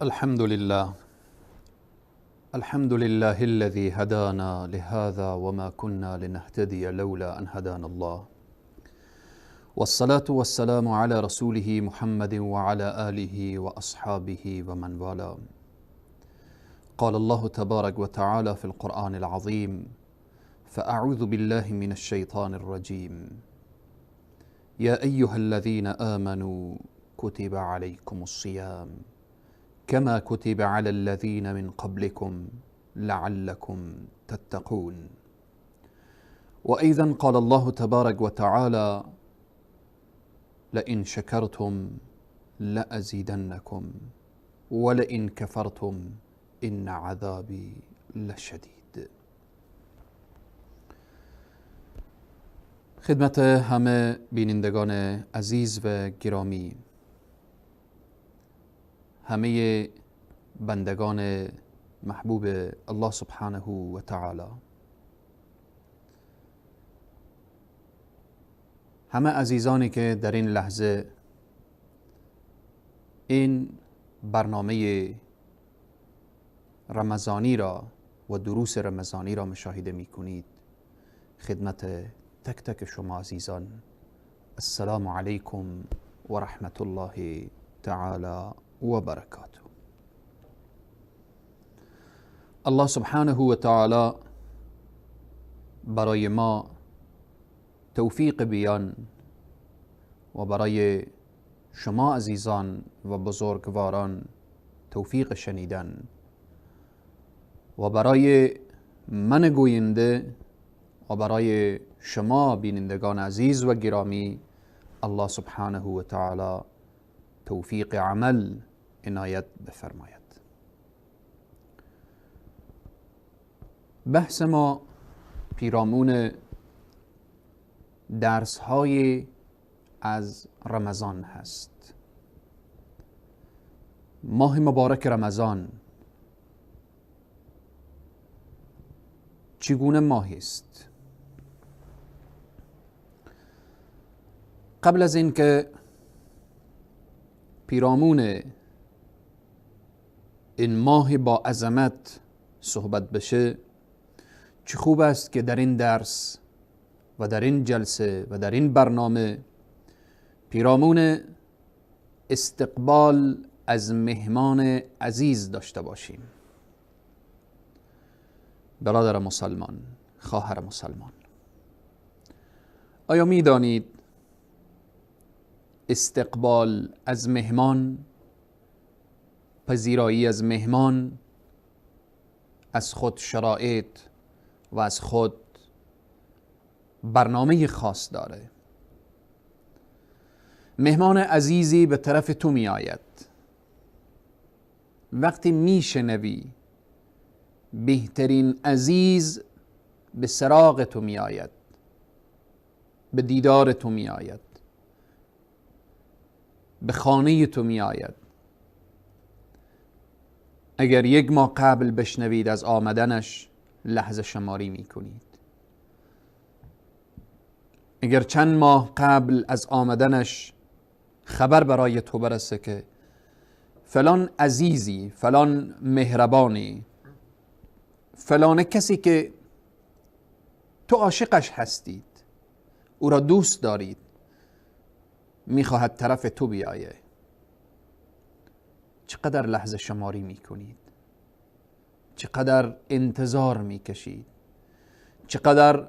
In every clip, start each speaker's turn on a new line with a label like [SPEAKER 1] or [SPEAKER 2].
[SPEAKER 1] الحمد لله، الحمد لله الذي هدانا لهذا وما كنا لنهتدي لولا أن هدانا الله، والصلاة والسلام على رسوله محمد وعلى آله وأصحابه ومن والاه. قال الله تبارك وتعالى في القرآن العظيم: فأعوذ بالله من الشيطان الرجيم، يا أيها الذين آمنوا كتب عليكم الصيام كما كتب على الذين من قبلكم لعلكم تتقون. وأيضا قال الله تبارك وتعالى: لئن شكرتم لأزيدنكم ولئن كفرتم إن عذابي لشدید. خدمت همه بینندگان عزیز و گرامی، همه بندگان محبوب الله سبحانه و تعالی، همه عزیزانی که در این لحظه این برنامه رمضانی را و دروس رمضانی را مشاهده می کنید، خدمت تک تک شما عزیزان السلام علیکم و رحمت الله تعالی و برکاته. الله سبحانه و تعالی برای ما توفیق بیان و برای شما عزیزان و بزرگواران توفیق شنیدن و برای من گوینده و برای شما بینندگان عزیز و گرامی الله سبحانه و تعالی توفیق عمل عنایت بفرماید. بحث ما پیرامون درس های از رمضان هست. ماه مبارک رمضان چگونه ماهی است؟ قبل از اینکه پیرامون این ماه با عظمت صحبت بشه، چه خوب است که در این درس و در این جلسه و در این برنامه پیرامون استقبال از مهمان عزیز داشته باشیم. برادر مسلمان، خواهر مسلمان، آیا می دانید استقبال از مهمان، پذیرایی از مهمان، از خود شرایط و از خود برنامه خاص داره؟ مهمان عزیزی به طرف تو می آید، وقتی می شنوی بهترین عزیز به سراغ تو می آید، به دیدار تو می آید، به خانه تو می آید، اگر یک ماه قبل بشنوید از آمدنش لحظه شماری می کنید، اگر چند ماه قبل از آمدنش خبر برای تو برسه که فلان عزیزی، فلان مهربانی، فلان کسی که تو عاشقش هستید، او را دوست دارید، میخواهد طرف تو بیایه، چقدر لحظه شماری میکنید، چقدر انتظار میکشید، چقدر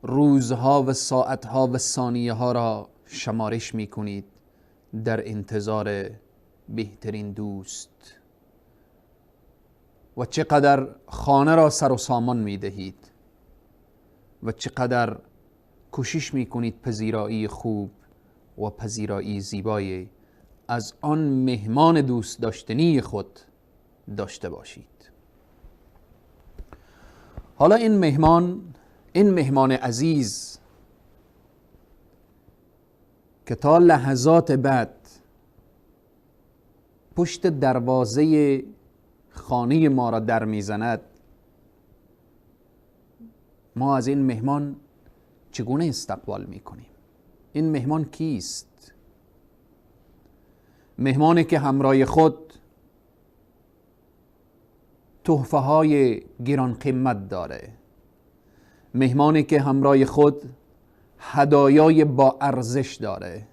[SPEAKER 1] روزها و ساعتها و ثانیه ها را شمارش میکنید در انتظار بهترین دوست، و چقدر خانه را سر و سامان میدهید و چقدر کوشش میکنید پذیرایی خوب و پذیرایی زیبایی از آن مهمان دوست داشتنی خود داشته باشید. حالا این مهمان، این مهمان عزیز که تا لحظات بعد پشت دروازه خانه ما را در میزند، ما از این مهمان چگونه استقبال میکنیم؟ این مهمان کیست؟ مهمانی که همراه خود تحفه های گران قیمت داره، مهمانی که همراه خود هدایای با ارزش داره،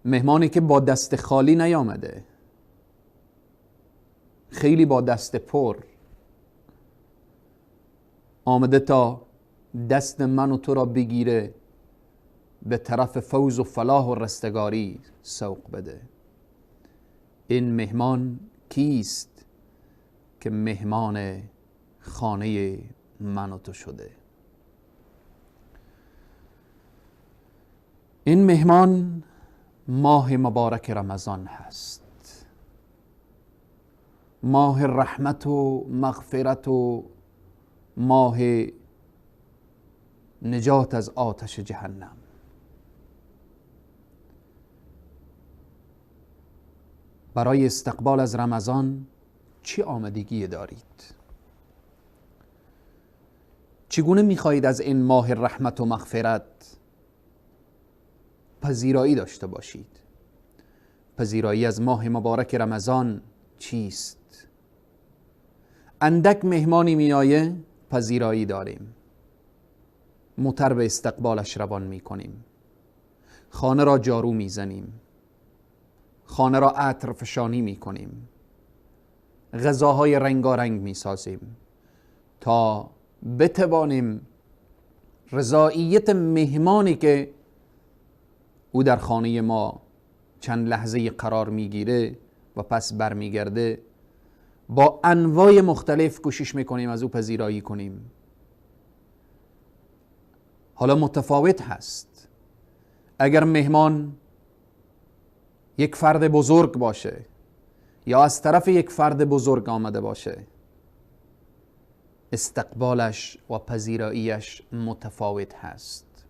[SPEAKER 1] مهمانی که با دست خالی نیامده، خیلی با دست پر آمده تا دست من و تو را بگیره، به طرف فوز و فلاح و رستگاری سوق بده. این مهمان کیست که مهمان خانه من و تو شده؟ این مهمان ماه مبارک رمضان هست، ماه رحمت و مغفرت و ماه نجات از آتش جهنم. برای استقبال از رمضان چه آمادگی دارید؟ چگونه میخواهید از این ماه رحمت و مغفرت پذیرایی داشته باشید؟ پذیرایی از ماه مبارک رمضان چیست؟ اندک مهمانی میآیه، پذیرایی داریم، موتر به استقبالش روان میکنیم، خانه را جارو میزنیم، خانه را عطر فشانی میکنیم، غذاهای رنگارنگ میسازیم تا بتوانیم رضاییت مهمانی که او در خانه ما چند لحظه قرار میگیره و پس برمیگرده، با انواع مختلف کوشش میکنیم از او پذیرایی کنیم. حالا متفاوت هست اگر مهمان یک فرد بزرگ باشه یا از طرف یک فرد بزرگ آمده باشه، استقبالش و پذیراییش متفاوت هست.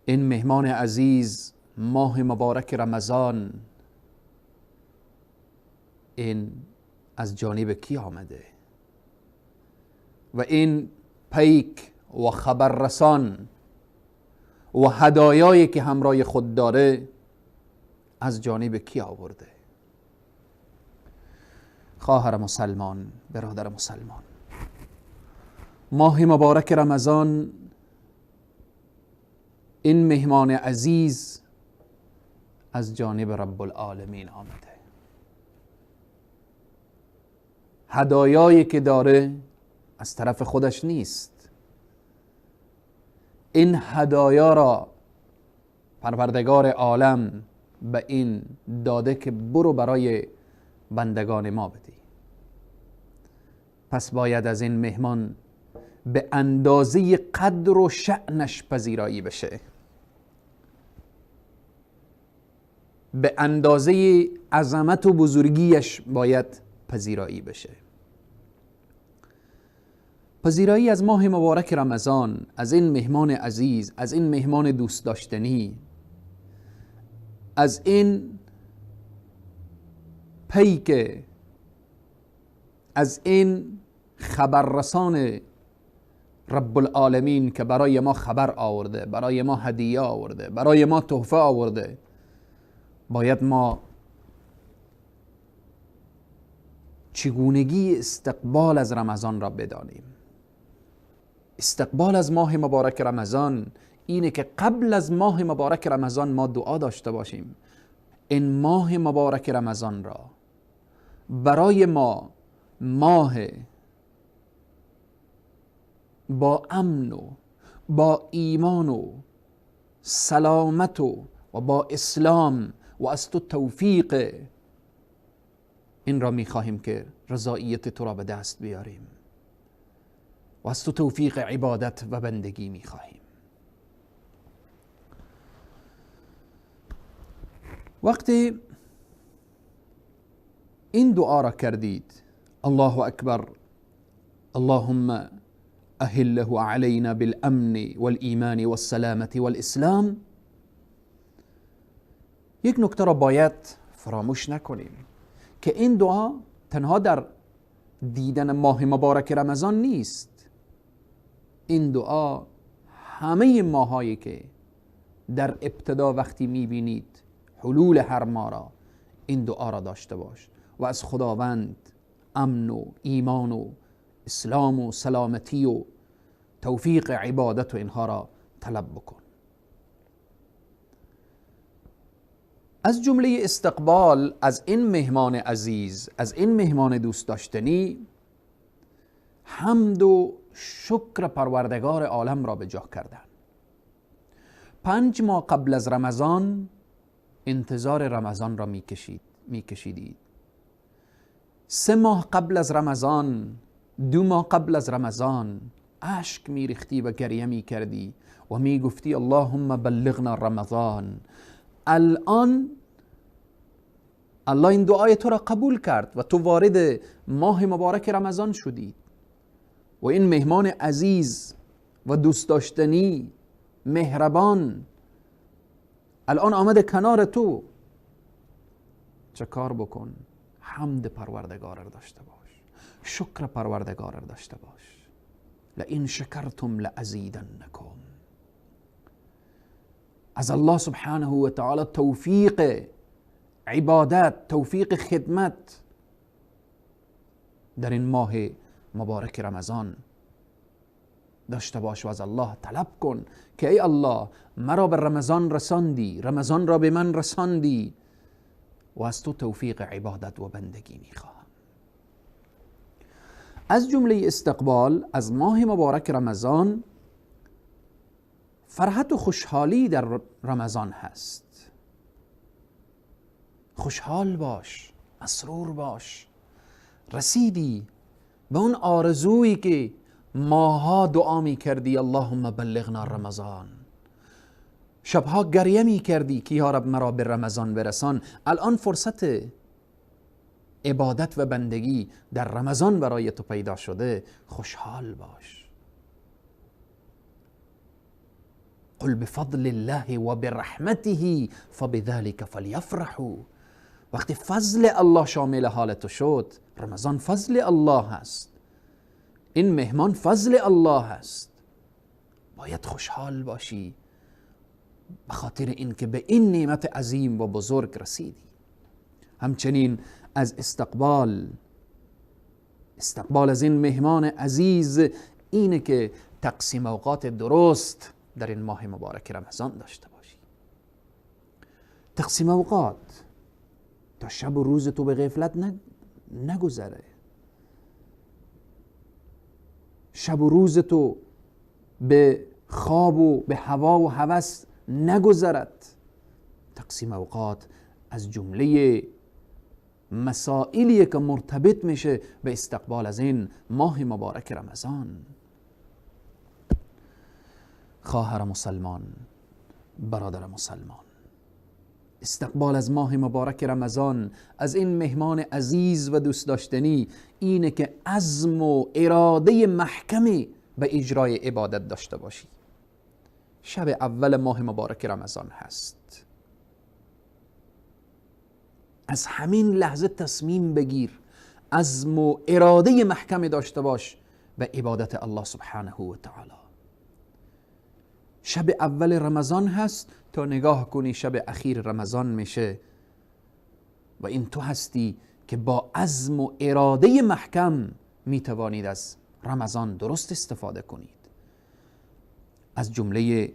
[SPEAKER 1] این مهمان عزیز ماه مبارک رمضان، این از جانب کی آمده؟ و این پیک و خبررسان و هدایایی که همراه خود داره از جانب کی آورده؟ خواهر مسلمان، برادر مسلمان، ماه مبارک رمضان، این مهمان عزیز از جانب رب العالمین آمده. هدایایی که داره از طرف خودش نیست. این هدایا را پروردگار عالم به این داده که برو برای بندگان ما بدی. پس باید از این مهمان به اندازه قدر و شأنش پذیرایی بشه، به اندازه عظمت و بزرگیش باید پذیرایی بشه. پذیرایی از ماه مبارک رمضان، از این مهمان عزیز، از این مهمان دوست داشتنی، از این پیک، از این خبررسان رب العالمین که برای ما خبر آورده، برای ما هدیه آورده، برای ما تحفه آورده، باید ما چگونگی استقبال از رمضان را بدانیم. استقبال از ماه مبارک رمضان اینه که قبل از ماه مبارک رمضان ما دعا داشته باشیم. این ماه مبارک رمضان را برای ما ماه با امن و با ایمان و سلامت و با اسلام و از تو توفیق، این را میخواهیم که رضاییت تو را به دست بیاریم و از تو توفیق عبادت و بندگی میخواهیم. وقتی این دعا را کردید، الله اکبر، اللهم اهله علینا بالامن والایمان والسلامة والاسلام، یک نکته را باید فراموش نکنیم که این دعا تنها در دیدن ماه مبارک رمضان نیست. این دعا همه ماهایی که در ابتدا وقتی میبینید حلول هر ماه را، این دعا را داشته باش. و از خداوند امن و ایمان و اسلام و سلامتی و توفیق عبادت و اینها را طلب بکن. از جمله استقبال از این مهمان عزیز، از این مهمان دوست داشتنی، حمد و شکر پروردگار عالم را به جا کردن. 5 ماه قبل از رمضان انتظار رمضان را میکشیدید. 3 ماه قبل از رمضان، 2 ماه قبل از رمضان اشک میریختی و گریه میکردی و میگفتی اللهم بلغنا رمضان. الان الله این دعای تو را قبول کرد و تو وارد ماه مبارک رمضان شدی و این مهمان عزیز و دوست داشتنی مهربان الان آمده کنار تو. چه کار بکن؟ حمد پروردگار را داشته باش، شکر پروردگار را داشته باش. لئن شکرتم لازیدنکم. از الله سبحانه و تعالی توفیق عبادت، توفیق خدمت در این ماه مبارک رمضان داشته باش و از الله طلب کن که ای الله مرا به رمضان رساندی، رمضان را به من رساندی و از تو توفیق عبادت و بندگی میخواهم. از جمله استقبال از ماه مبارک رمضان فرحت و خوشحالی در رمضان هست. خوشحال باش، مسرور باش، رسیدی به اون آرزویی که ماها دعا می کردی اللهم بلغنا رمضان، شبها گریه می کردی که یا رب مرا به رمضان برسان. الان فرصت عبادت و بندگی در رمضان برای تو پیدا شده، خوشحال باش. قل بفضل الله و برحمته فبذلك فلیفرحوا. وقتی فضل الله شامل حال تو شد، رمضان فضل الله هست، این مهمان فضل الله هست، باید خوشحال باشی به خاطر اینکه به این نعمت عظیم و بزرگ رسیدی. همچنین از استقبال از این مهمان عزیز اینه که تقسیم اوقات درست در این ماه مبارک رمضان داشته باشی. تقسیم اوقات تا شب و روز تو به غفلت نگذره، شب و روز تو به خواب و به هوا و هوس نگذرد. تقسیم اوقات از جمله مسائلیه که مرتبط میشه به استقبال از این ماه مبارک رمضان. خواهر مسلمان، برادر مسلمان، استقبال از ماه مبارک رمضان، از این مهمان عزیز و دوست داشتنی اینه که عزم و اراده محکمی به اجرای عبادت داشته باشی. شب اول ماه مبارک رمضان هست، از همین لحظه تصمیم بگیر، عزم و اراده محکمی داشته باش به عبادت الله سبحانه و تعالی. شب اول رمضان هست تا نگاه کنی شب اخیر رمضان میشه و این تو هستی که با عزم و اراده محکم میتوانید از رمضان درست استفاده کنید. از جمله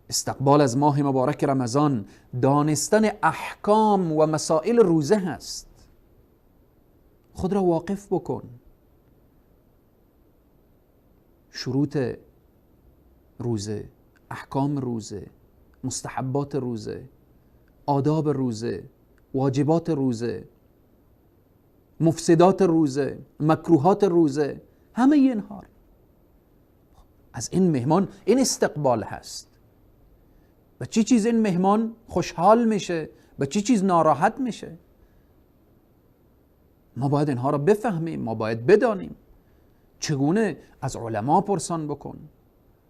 [SPEAKER 1] استقبال از ماه مبارک رمضان دانستن احکام و مسائل روزه هست. خود را واقف بکن، شروط روزه، احکام روزه، مستحبات روزه، آداب روزه، واجبات روزه، مفسدات روزه، مکروهات روزه، همه اینها از این مهمان این استقبال هست. به چی چیز این مهمان خوشحال میشه، به چی چیز ناراحت میشه؟ ما باید اینها را بفهمیم، ما باید بدانیم. چگونه؟ از علما پرسان بکن،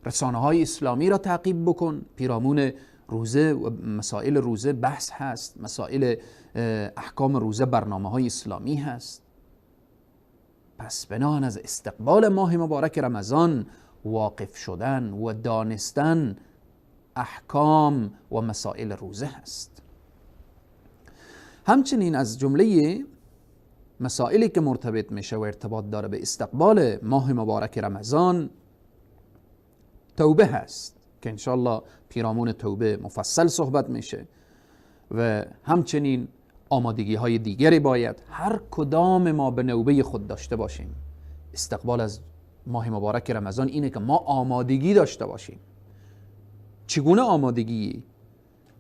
[SPEAKER 1] رسانه های اسلامی را تعقیب بکن. پیرامون روزه و مسائل روزه بحث هست، مسائل احکام روزه برنامه های اسلامی هست. پس بنان از استقبال ماه مبارک رمضان واقف شدن و دانستن احکام و مسائل روزه هست. همچنین از جمله مسائلی که مرتبط میشه و ارتباط داره به استقبال ماه مبارک رمضان، توبه هست که انشالله پیرامون توبه مفصل صحبت میشه و همچنین آمادگی های دیگری باید هر کدام ما به نوبه خود داشته باشیم. استقبال از ماه مبارک رمضان اینه که ما آمادگی داشته باشیم. چگونه آمادگی؟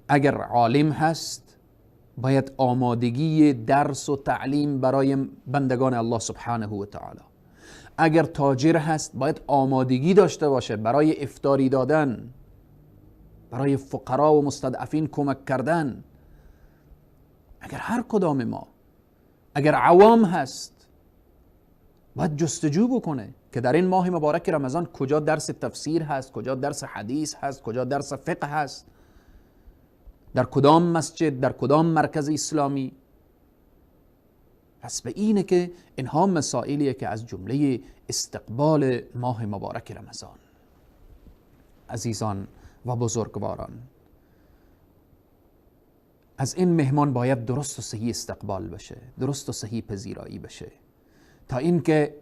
[SPEAKER 1] اگر عالم هست باید آمادگی درس و تعلیم برای بندگان الله سبحانه و تعالی. اگر تاجر هست باید آمادگی داشته باشه برای افطاری دادن، برای فقرا و مستضعفین کمک کردن. اگر هر کدام ما، اگر عوام هست باید جستجو بکنه که در این ماه مبارک رمضان کجا درس تفسیر هست، کجا درس حدیث هست، کجا درس فقه هست، در کدام مسجد، در کدام مرکز اسلامی. پس به اینه که اینها مسائلیه که از جمله استقبال ماه مبارک رمضان. عزیزان و بزرگواران، از این مهمان باید درست و صحیح استقبال بشه، درست و صحیح پذیرایی بشه، تا اینکه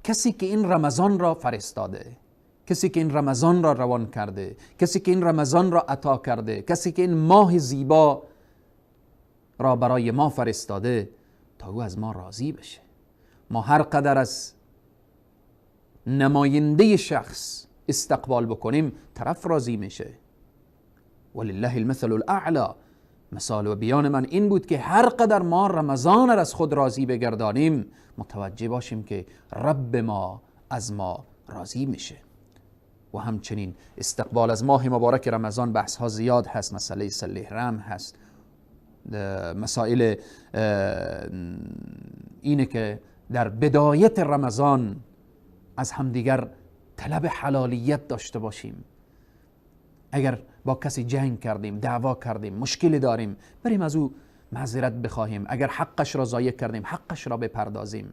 [SPEAKER 1] کسی که این رمضان را فرستاده، کسی که این رمضان را روان کرده، کسی که این رمضان را عطا کرده، کسی که این ماه زیبا را برای ما فرستاده، تا او از ما راضی بشه. ما هر قدر از نماینده شخص استقبال بکنیم، طرف راضی میشه. ولله المثل الاعلی. مثال و بیان من این بود که هر قدر ما رمضان را از خود راضی بگردانیم، متوجه باشیم که رب ما از ما راضی میشه. و همچنین استقبال از ماه مبارک رمضان بحث ها زیاد هست، مسئله صله رحم هست، مسائل اینه که در بدایت رمضان از همدیگر طلب حلالیت داشته باشیم. اگر با کسی جنگ کردیم، دعوا کردیم، مشکلی داریم، بریم از او معذرت بخواهیم. اگر حقش را ضایع کردیم، حقش را بپردازیم.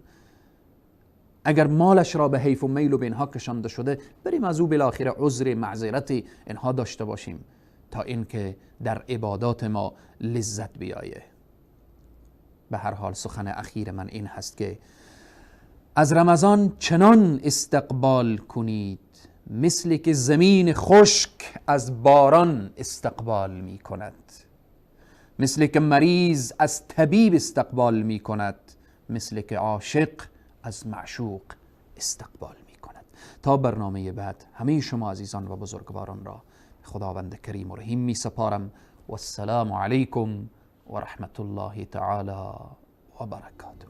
[SPEAKER 1] اگر مالش را به حیف و میل و به اینها کشانده شده، بریم از او بالاخره عذر معذرتی اینها داشته باشیم، تا اینکه در عبادات ما لذت بیایه. به هر حال سخن اخیر من این هست که از رمضان چنان استقبال کنید مثل که زمین خشک از باران استقبال می کند، مثل که مریض از طبیب استقبال می کند، مثل که عاشق از معشوق استقبال می کند. تا برنامه بعد همه شما عزیزان و بزرگواران را خداوند کریم و رحیم می سپارم. والسلام علیکم و رحمت الله تعالی و برکاته.